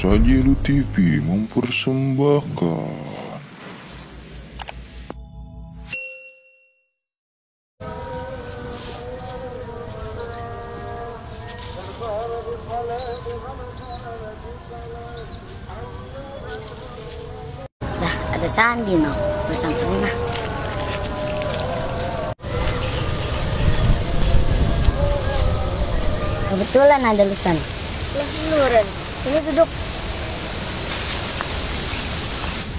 Sajilu TV mempersembahkan. Dah ada Sandi no, besamperin lah. Kebetulan ada Lusan. Lah, Nuren, ini duduk.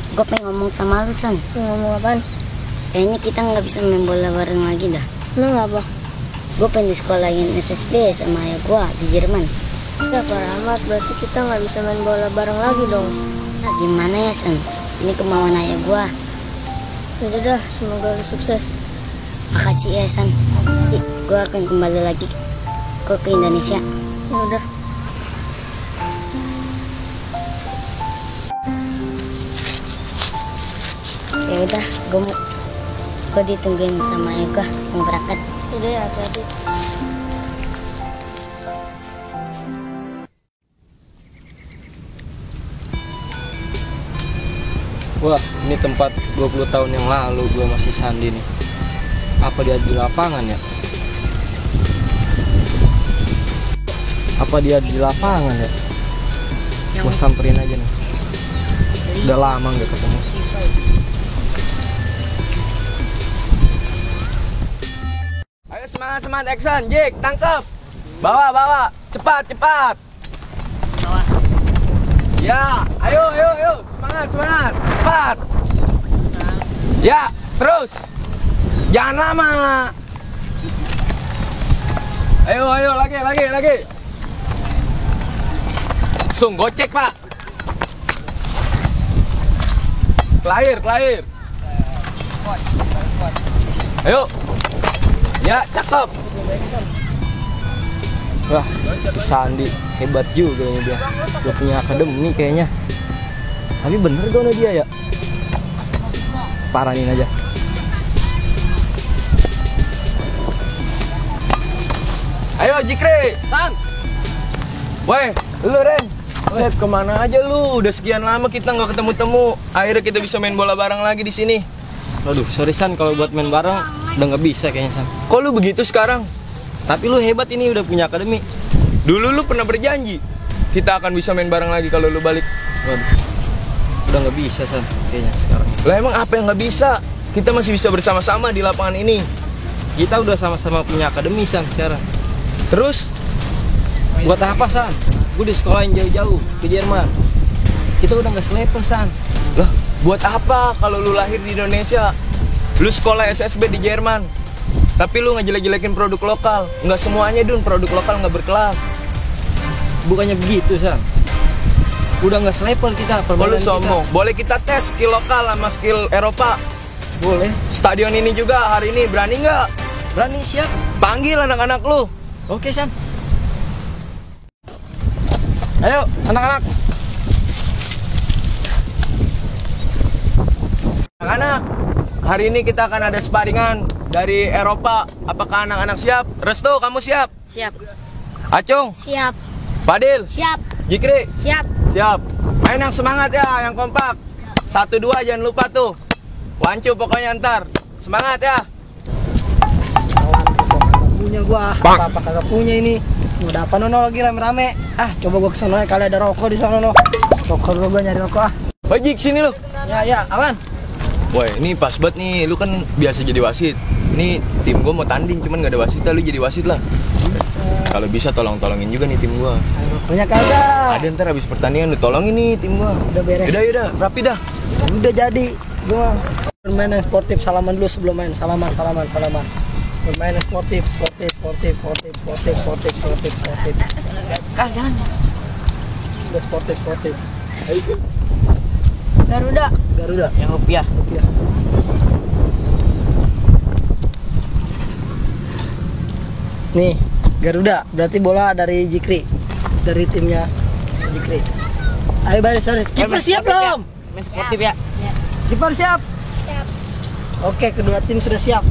Gue pengen ngomong sama Lusan. Ngomong apaan? Kayaknya kita nggak bisa main bola bareng lagi dah. Emang apa? Gue pengen disekolahin SSB sama ayah gue di Jerman. Ya parah amat, berarti kita nggak bisa main bola bareng lagi dong. Nah, gimana ya San? Ini kemauan ayah gue. Udah dah, semoga lu sukses. Makasih ya San. Nanti gue akan kembali lagi ke Indonesia. Ya udah. Ya udah, gue ditungguin sama ayah gue mau berangkat. Udah ya, hati-hati. Wah, ini tempat 20 tahun yang lalu gue masih Sandi nih. Apa dia di lapangan ya? Apa dia di lapangan ya? Gue samperin aja nih. Udah lama gak ketemu. Ayo semangat action, Jik, tangkap. Bawa, cepat. Ya, ayo, semangat, cepat. Ya, terus. Jangan lama. Ayo, lagi. Sung, gocek, Pak. Kelahir. Ayo. Ya, cakep. Wah, si Sandi hebat juga ini dia. Dia punya akademi kayaknya. Tapi bener gak dia ya? Parahin aja. Ayo Jikri, San. Woi, lu Ren. Set, kemana aja lu? Udah sekian lama kita nggak ketemu-temu. Akhirnya kita bisa main bola bareng lagi di sini. Aduh, sorry San, kalau buat main bareng udah nggak bisa kayaknya San. Kok lu begitu sekarang? Tapi lu hebat ini udah punya akademi. Dulu lu pernah berjanji kita akan bisa main bareng lagi kalau lu balik. Waduh, udah nggak bisa San kayaknya sekarang. Lah emang apa yang nggak bisa? Kita masih bisa bersama-sama di lapangan ini. Kita udah sama-sama punya akademi San sekarang. Terus buat apa San? Gue di sekolahin jauh-jauh ke Jerman. Kita udah nggak selevel San. Lah buat apa kalau lu lahir di Indonesia? Lu sekolah SSB di Jerman, tapi lu ngejelek-jelekin produk lokal. Nggak semuanya Dun, produk lokal nggak berkelas. Bukannya begitu San. Udah nggak selevel kita. Boleh sombong. Boleh kita tes skill lokal sama skill Eropa. Boleh. Stadion ini juga hari ini berani nggak? Berani, siap. Panggil anak-anak lu. Oke San. Ayo anak-anak. Anak-anak, hari ini kita akan ada sparingan dari Eropa. Apakah anak-anak siap? Restu, kamu siap? Siap. Acung? Siap. Fadil? Siap. Jikri? Siap. Siap. Main yang semangat ya, yang kompak. 1-2 jangan lupa tuh. Wancu pokoknya ntar. Semangat ya. Punya gua, apa kagak punya ini. Udah apa nono lagi rame-rame. Coba gua kesana kali ada rokok di sana no. Rokok dulu gua nyari rokok. Bajik sini lu. Ya, aman. Woi, ini pas banget nih, lu kan biasa jadi wasit. Ini tim gua mau tanding, cuman gak ada wasit, lu jadi wasit lah. Kalau bisa tolongin juga nih tim gua. Rokoknya kagak. Ada ntar habis pertandingan lu tolongin nih tim gua. Udah beres. Udah, rapi dah. Udah jadi. Gua bermain yang sportif, salaman dulu sebelum main. Salaman. Bermain yang sportif. Kalian. Udah sportif. Garuda. Yang rupiah. Nih, Garuda. Berarti bola dari Jikri. Dari timnya Jikri. Ayo baris. Kiper siap belum? Main sportif ya. Kiper siap? Siap. Oke, kedua tim sudah siap.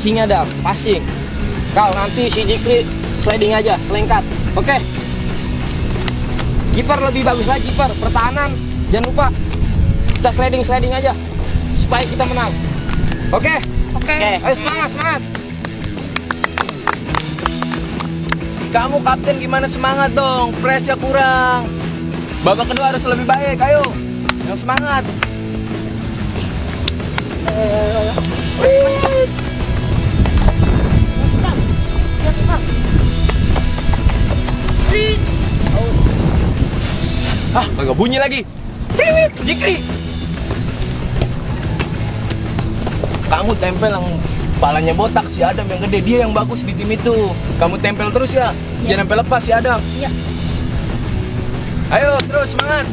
passing ada, passing. Kal, nanti si Jikri sliding aja, selengkat. Oke? Kiper lebih bagus lagi, kiper. Pertahanan, jangan lupa. Kita sliding aja. Supaya kita menang. Oke? Oke. Ayo semangat, semangat. Kamu kapten gimana, semangat dong. Pressnya kurang. Babak kedua harus lebih baik, ayo. Yang semangat. Agak bunyi lagi. Jikri. Kamu tempel yang palanya botak, si Adam yang gede, dia yang bagus di tim itu. Kamu tempel terus ya. Jangan sampai lepas si Adam. Iya. Ayo terus semangat.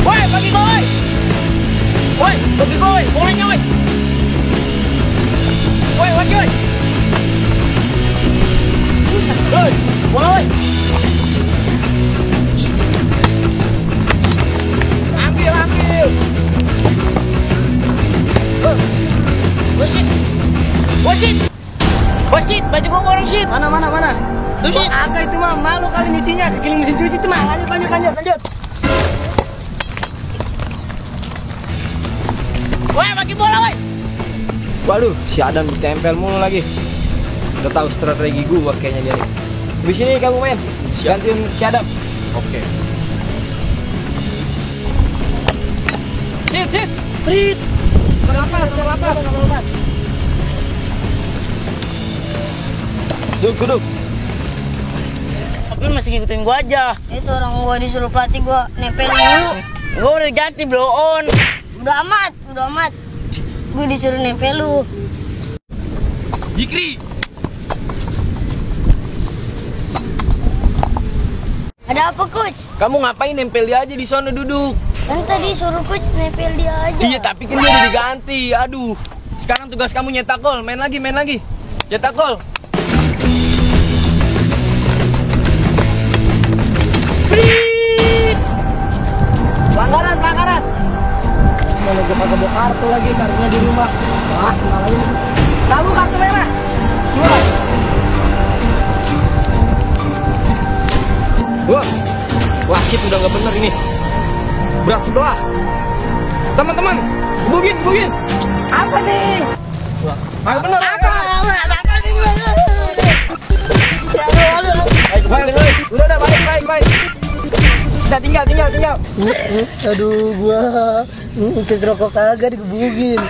Woi, bagi gol. Woi, bagi gol. Bolanya woi. Woi, woi. Woi, bola woi. Ambil. Wasit, baju gua borong shit. Mana? Tuh shit. Agak itu mah malu kali nyucinya, kekiling mesin cuci itu mah. Lanjut. Woi, bagi bola woi. Waduh, si Adam ditempel mulu lagi. Udah tahu strategi gua kayaknya dia nih. Di sini kamu main. Gantiin si Adam. Oke. Sit. Prit. Berapa? Duduk. Tapi masih ngikutin gua aja. Itu orang gua disuruh pelatih gua nempelin dulu. Gua udah ganti blow on. Udah amat. Gua disuruh nempel lu. Jikri. Ada apa, coach? Kamu ngapain nempel dia aja di sana duduk? Kan tadi suruh coach nempel dia aja. Iya, tapi kan dia udah diganti. Aduh. Sekarang tugas kamu nyetak gol. Main lagi. Cetak gol. Pelanggaran. Mana gue kagak bawa kartu lagi, kartunya di rumah. Wah, senang aja. Kamu kartu merah. Wah, shit, udah nggak bener ini. Berat sebelah. Teman-teman, bugin. Apa nih? Nggak bener. Apa nih? Baik. Udah, baik. Sudah tinggal. Aduh, gua kes rokok kagak dikebugin.